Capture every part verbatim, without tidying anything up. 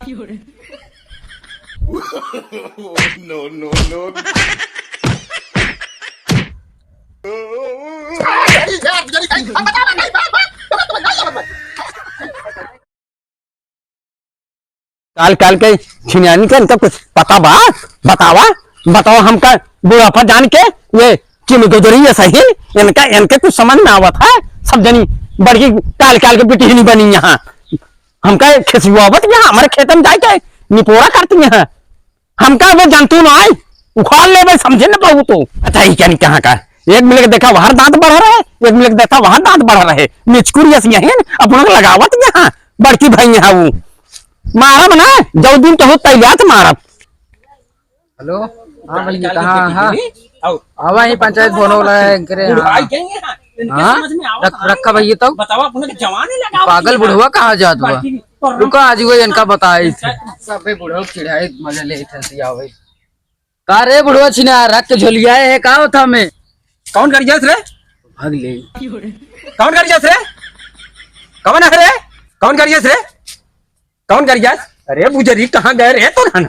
No, no, no। काल काल के छिनियानी के इनका कुछ पता बा? बतावा, बतावा हमका। बुढ़ापा जान के ये चिमगोदरी ये सही, इनका, इनके कुछ समझ में आवत है। सब जनी बड़की काल काल के बिटिहनी बनी यहाँ, हमका खिसुआवत यहाँ, हमारे खेत में जाके निपोरा करती यहाँ। हमका वो जानतू ना आई, उखाड़ लेबे, समझे न पाऊ तो। अच्छा, ई क्या नहीं कहाँ का? एक मिनट देखा वहाँ दांत बढ़ रहे, एक मिनट देखा वहाँ दांत बढ़ रहे। मिचकुरी अस यहीं अपना के लगावत यहाँ, बड़की भाई यहाँ वो। मारब ना, जौ दिन तो हो तैयार मारब। हेलो, हाँ भैया, कहाँ, हाँ? आवा ही पंचायत भवन वाला है, करे, हाँ। हाँ? रख, रखा भैया तो। बतावा, अपने के जवान है, लगावा पागल बुढ़वा कहाँ जात बा? रुका, आज वो इनका बताई थे। सबे बुढ़वा चिढ़ाई मजा ले थे, आवे। का रे बुढ़वा छिना, रख के झोलिया है, का होता में? कौन कर गया रे? भाग ले। कौन कर गया रे? कौन है रे? कौन कर गया रे? कौन कर गया? अरे बुजरी, कहाँ गए रे तो ना?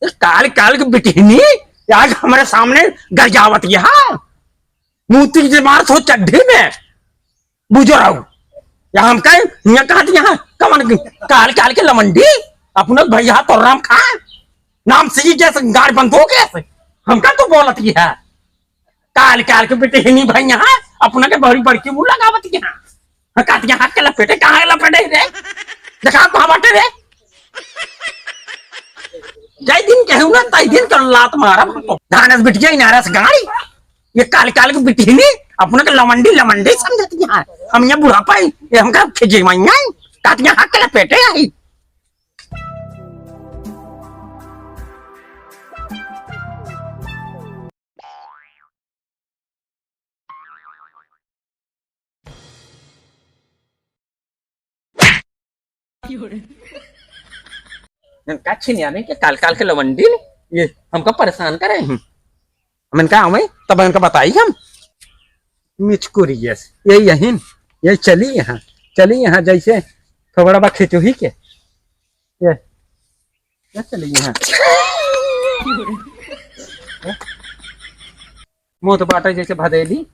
काल काल के बिटिहनी आज हमारे सामने गरजावत यहाँ। मूती के मार सो चड्ढी में बुजराऊ। यहाँ हम कहे, यहाँ कहा थी यहाँ, कमन की? काल काल के लमंडी, अपना भैया तो राम खा, नाम से ही जैसे गाड़ बंदूक है, हमका तो बोलत ही है। काल काल के बिटिहनी भाई यहाँ, अपना के बड़ी बड़की मुँह लगावत यहाँ। हाँ, काट के हाथ के लपेटे, कहाँ लपेटे रे? देखा कहाँ बाटे रे? जय दिन कहू ना, तय दिन कर लात मारब हम तो। धानस बिटिया इनारस गाड़ी। ये काल काल के बिटिहनी, अपना के लमंडी, लमंडी समझती है। हम ये बुढ़ापा है, ये हमका खिजे माइया है। काट के हाथ के लपेटे आई। इनका छिनियाने के काल काल के लवंडी ने ये हमका परेशान करे हैं। हम इनका आवे तब इनका बताई हम। मिचकुरियस, ये यहीं, ये चली यहाँ, चली यहाँ जैसे खबड़ा बा खेचोही के। ये, ये चली यहाँ। मुँह तो बाटे जैसे भदेली।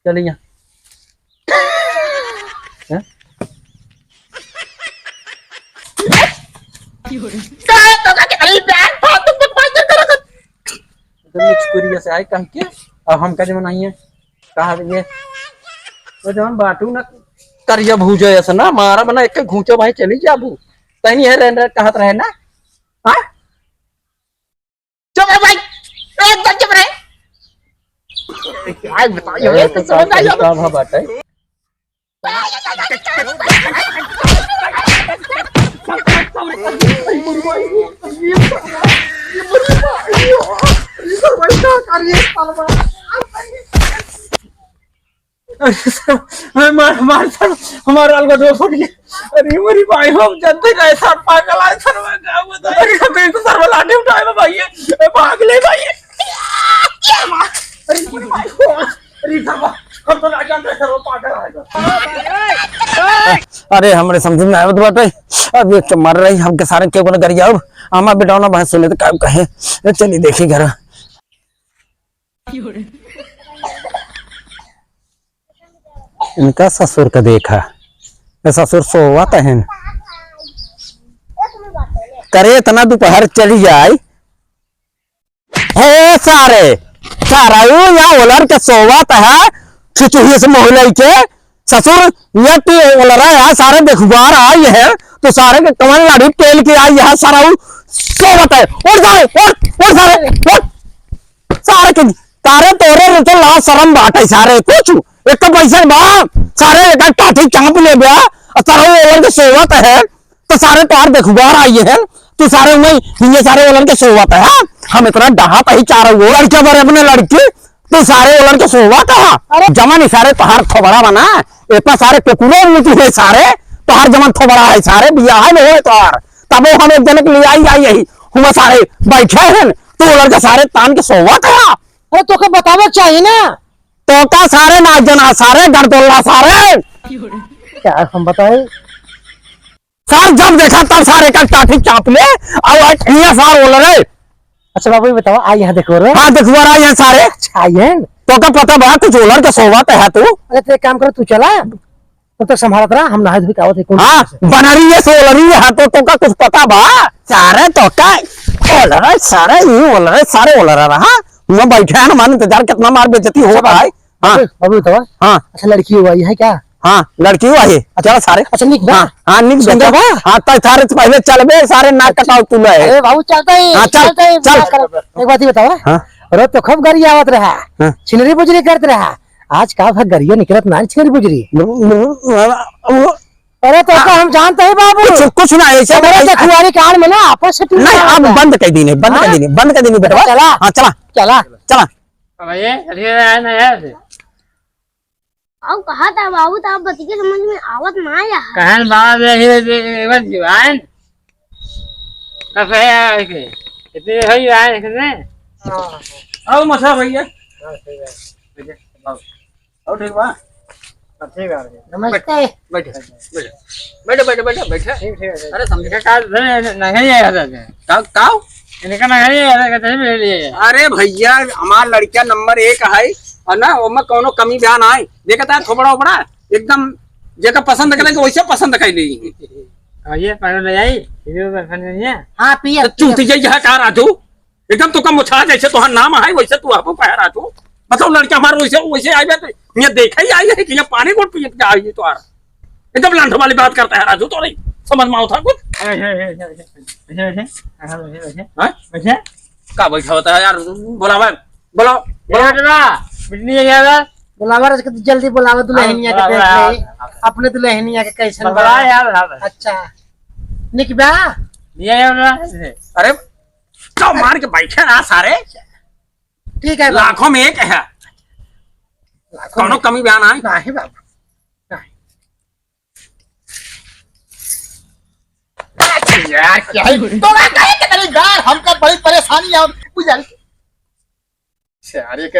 चली यहाँ। हैं? एकदम मिचकुरिया से आए कह के, अब हमका जवन आई है, कहा ये, तो जवन बाटू ना करिया भूजा ऐसा ना, मारा बना एक घूंचा भाई चली जाबू, तैनी है रहन रह कहत रहे ना, हाँ? चुप रहे भाई, एकदम चुप रहे। क्या बताइए, ये तो समझ आई। का भा बात है? अरे सर, अरे मार, मार सर, हमारा अलग दो फुट गया। अरे मेरी भाई, हम जानते रहे सर, पागल आए सर, मैं क्या बताऊं? अरे सर, तेरे को सर, मैं लाठी उठाए, मैं भाई, ए, भाग ले भाई। अरे मेरी भाई, अरे सर, हम तो ना जानते सर, वो पागल आए सर। अरे हमरे समझ में आवत बाटे, अब ये तो मर रही, हमके सारे केहू ना गरियाउ, हमार बेटवा ना भाई सुने तो का कहे। चली देखी घर। इनका ससुर का देखा, ये ससुर सोवत हन। करे इतना दोपहर चली जाए। हे सारे, सारा यू यहाँ ओलर के सोवत है, खिचुही से मोहलई के, ससुर, ये तू ओलरा है, सारे देखुआर आई है, तो सारे के कमर लाड़ी पेल के आई है, सारा उ सोवत है। उठ सारे, उठ, उठ सारे, उठ। सारे के, सारे तोरे रे तो लाज शरम बाटे सारे, कुछ एक तो पैसा बा, सारे एक टाटी चाप ले बा, और सारा ओलर के सोवत है। तो सारे तोहार देखुआर आई है, तू सारे वही हिंगे सारे ओलन के सोवत है, हाँ? हम इतना डहा तही चार वो लड़के बरे अपने लड़की, तू सारे ओलन के सोवत है, हाँ? अरे जमा नहीं सारे तोहार थोबड़ा बना, इतना सारे कुकुरों मुती है सारे, तोहार जमा थोबड़ा है सारे, बियाह है नहीं है तोहार, तब हम एक जनक ले आई, आई यही, हुआ सारे बैठे हैं, तू ओलन के सारे तान के सोवत है, हाँ? अरे तोके बतावे चाहिए ना। तो का सारे ना जना सारे, गरदोला सारे। क्या हम बताए? सार जब देखा तब सारे का टाठी चाप ले, और हियाँ सार बोल रहे। अच्छा बाबू, ये बताओ, आ यहाँ देखो रे। हाँ, देखो रहा यहाँ सारे। अच्छा, आई है। तो का पता बा, कुछ ओलर के सोवा ते है तू? अरे, तो एक काम करो, तू चला, तब तक संभालत रहा, हम नहाए धोए के आवत है, कौन हाँ, से? बनरी ये सोलरी है, तो, तो का कुछ पता बा? सारे तो का ओलर है, सारे ये ओलर है, सारे ओलर है, हाँ? मैं बैठे हैं, हमारे इंतजार कितना मार बेइज्जती हो रहा है। हाँ। बाबू, बाबू, बताओ। हाँ। अच्छा, लड़की हुआ है क्या? हाँ, लड़की हुआ है। अच्छा, चलो सारे। अच्छा, निक बा? हाँ, हाँ, निक सुंदर बा? बा? हाँ, तो सारे तो पहले चल बे, सारे नाक कटाओ तू ले। अरे बाबू, चलता ही, हाँ, चल, चलता ही, चल। क्या कर-, एक बात ही बताओ। हाँ। रोज तो खूब गाड़ी आवत रहा, हाँ। छिनरी बुजरी करत रहा, आज का भा गरिया निकलत ना छिनरी बुजरी। ब-, ब-, ब-, वो अरे तो का हम जानते हैं बाबू। कुछ, कुछ ना, ऐसे अरे नहीं। जखुआरी कांड में ना आपस से टूट नहीं, गया। अब बंद कर दीने, बंद कर हाँ? दीने, बंद कर दीने बेटवा। चला। हाँ, चला। चला। चला। अब ये, अरे यार, ना यार। अब कहा था बाबू, तो आप बतिके समझ में आवत ना आया। कहन बाबा, ये, ये, ये, ये, ये, जीवान। कब है यार के? इतने हो जीवान कितने? हाँ। आओ मसा भैया। हाँ, सही बात। भैया, आओ। और ठीक बा? हाँ, ठीक बा। नमस्ते। बैठ, बैठ, बैठ, बैठ, बैठ, बैठ। ठीक, ठीक है। अरे, समझे का, नहीं, नहीं, नहीं आया था। का, का? इनका नहीं आया था, कहीं भी नहीं है। अरे भैया, हमार लड़किया नंबर एक है, और ना, ओमा कौनो कमी बयान आए। देखता है, थोबड़ा ओबड़ा, एकदम जेका पसंद करे, तो वैसे पसंद कर ली। और ये पागल हो जाई, ये भी पसंद नहीं है। हाँ, पिया, तो तू पिया। तो ये यहाँ का राजू? एकदम तो कम उछाला, जैसे तोहार नाम है, वैसे तू आपको कह रहा तू। मतलब, लड़का हमारे वैसे, वैसे आए बे, तो ये देखा ही आई है कि ये पानी कौन पिए के आई है तोहार। एकदम लंठ वाली बात करता है राजू, तो नहीं समझ में आवता कुछ। ऐसे, ऐसे, ऐसे, ऐसे, ऐसे, ऐसे, ऐसे, ऐसे, ऐसे, हाँ? ऐसे। का बैठा होता है यार, बुलावा, बुलाओ, ए बुलाओ। बेटवा, बिटनी है यार। बुलावा रे, जल्दी बुलावा, दुल्हनिया के बुलावा, देख ले। बुलावा, बुलावा। अपने दुल्हनिया के कैसन बुलावा बा? यार, बुलावा। अच्छा, निक बा? ये यार, बुलावा। अरे, तो मार के बैठे रहा सारे। ठीक है बाबू। लाखों में एक है। लाखों कौनो में। कमी बयान आए? नहीं बाबू, नहीं। यार, क्या है? तो मैं कहे कि तेरी यार, हमका बड़ी परेशानी है, बुझाई। सारे के।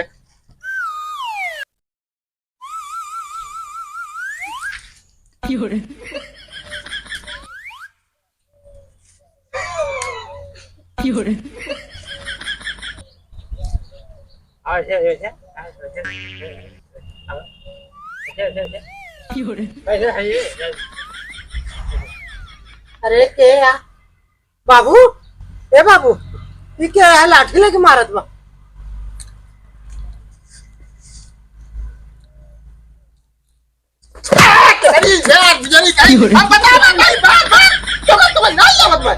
अरे के या? बाबू, ए बाबू, ई के है लाठी लेके मारत बा? अरे यार, बुझारी का, अब बता, बता, बता, बता, तुम्हें, तुम्हें नहीं आवत बा।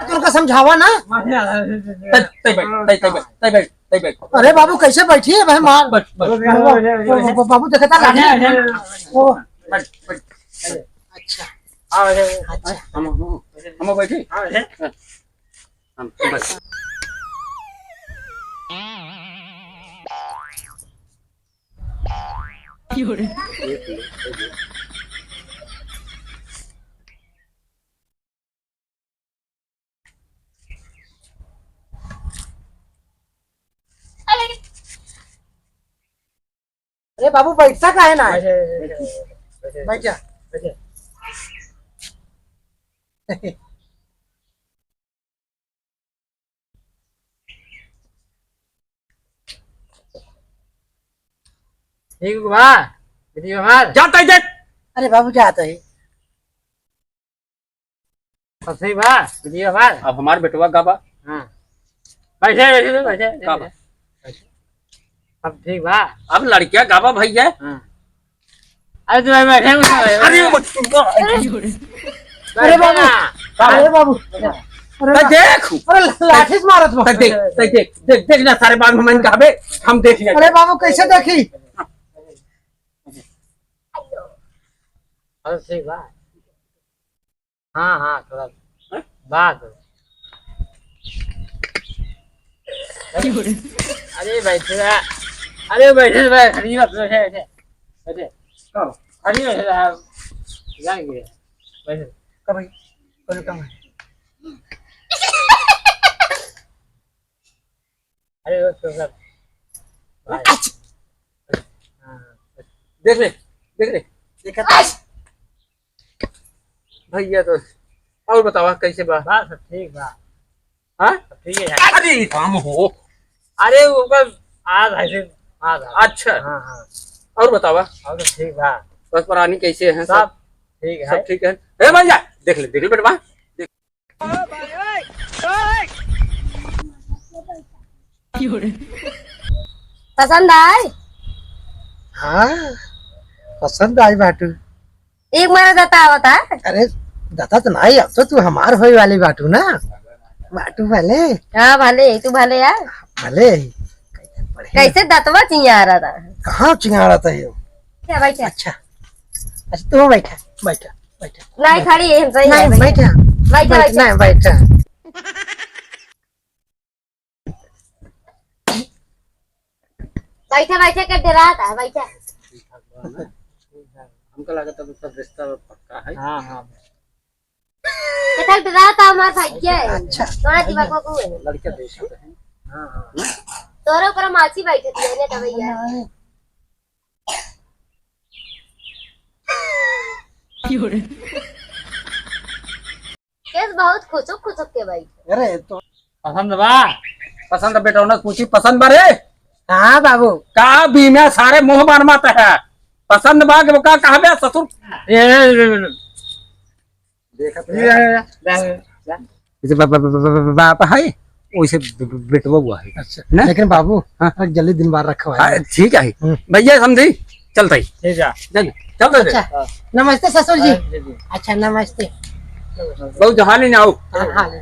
तुमका समझावा ना। तै, तै बैठ, तै, तै बैठ, तै बैठ, तै बैठ। अरे बाबू, कैसे बैठी है भाई मार? बस, बस। बाबू, बाबू, बाबू, देखता लाठी। ओ। बस, बस। अच्छा। हाँ, अच्छा। हम, हम, हम बैठी? हाँ, हम, बस। अरे बाबू, बैठता काहे ना है? बैठ जा, बैठ जा। ठीक बा, बेटी हमार। जाता ही देख। अरे बाबू, जाता ही। सब सही बा, बेटी हमार। अब हमार बेटवा का बा? हाँ। बैठे, बैठे, बैठे, का बा? बैठे। सब ठीक बा? अब लड़किया गावा भैया। हाँ। अरे तू बैठे, बैठे, बैठे। अरे, अरे बाबू, ना। अरे बाबू, अरे तै बा-, देख। अरे लाठी से मारत बा। तै देख, तै देख, देख, देख ना सारे बाबू, हम कहबे, हम देख लेंगे। अरे बाबू, कैसे देखी? अरे ठीक बा। हाँ, हाँ, थोड़ा हाँ? बात। अरे बैठे ना। अरे बैठे ना, खड़ी बात, बैठे, बैठे। बैठे। कब? खड़ी बैठे ना, जाएंगे। बैठे। कब भाई? कौन काम है? अरे वो तो सब। अच्छा। हाँ। देख ले, देख ले। देखा था। भैया तो, और बतावा कैसे बा? बस सब ठीक बा। हाँ? सब ठीक है यार। अरे राम हो। अरे ऊपर आज है से, आज है। अच्छा। हाँ, हाँ। और बतावा? और तो ठीक बा। बस परानी कैसे हैं सब? सब ठीक है। सब ठीक है। ए भैया, देख ले, देख ले बेटवा। पसंद आए? हाँ, पसंद आई बाटू। एक मारा दाता आवता। अरे, दाता तो नहीं, अब तो तू हमार होए वाली बाटू ना। बाटू भले। हाँ, भले, तू भले यार। भले। बढ़िया। कैसे दतवा चिंगारा था? कहाँ चिंगारा था यो? क्या बैठा? अच्छा। अच्छा, तू बैठा, बैठा, बैठा। नहीं, खड़ी है, हम सही नहीं, है, बैठा। बैठा। बैठा, बैठा, बैठा। नहीं, बैठा। बैठा, बैठा के डराता है, बैठा। हमका लागत है सब रिश्ता पक्का है। हाँ, हाँ। कितना डराता हमार भाई है। अच्छा। तोरा दिमाग में को है? लड़का देख सकते हैं। हाँ, हाँ। तोरे ऊपर मासी बैठे थी, ने तबैया। केस बहुत खुचुक खुचुक के भाई। अरे तो पसंद बा? पसंद बेटौना पूछी, पसंद बा रे? हाँ बाबू। का बीमा सारे मुंह मार मात है? पसंद बा कि का कहबे ससुर? ए, ए, ए, ए, देखत ये, है। ये, ये, ये, ये। जैसे बा-, बा-, बा-, बा-, बा-, बाप है, वैसे ब-, ब-, बेटवा हुआ है। अच्छा, ना? लेकिन बाबू, हाँ। थोड़ा जल्दी दिन बार रखो है। हाँ, ठीक है। हम्म। भैया समझी, चलता ही। ठीक है। चल, चलता ही। अच्छा, नमस्ते ससुर जी। हाँ, जी, जी। अच्छा, नमस्ते। बहुत जहाँ लेने आओ। हाँ, हाँ, ले।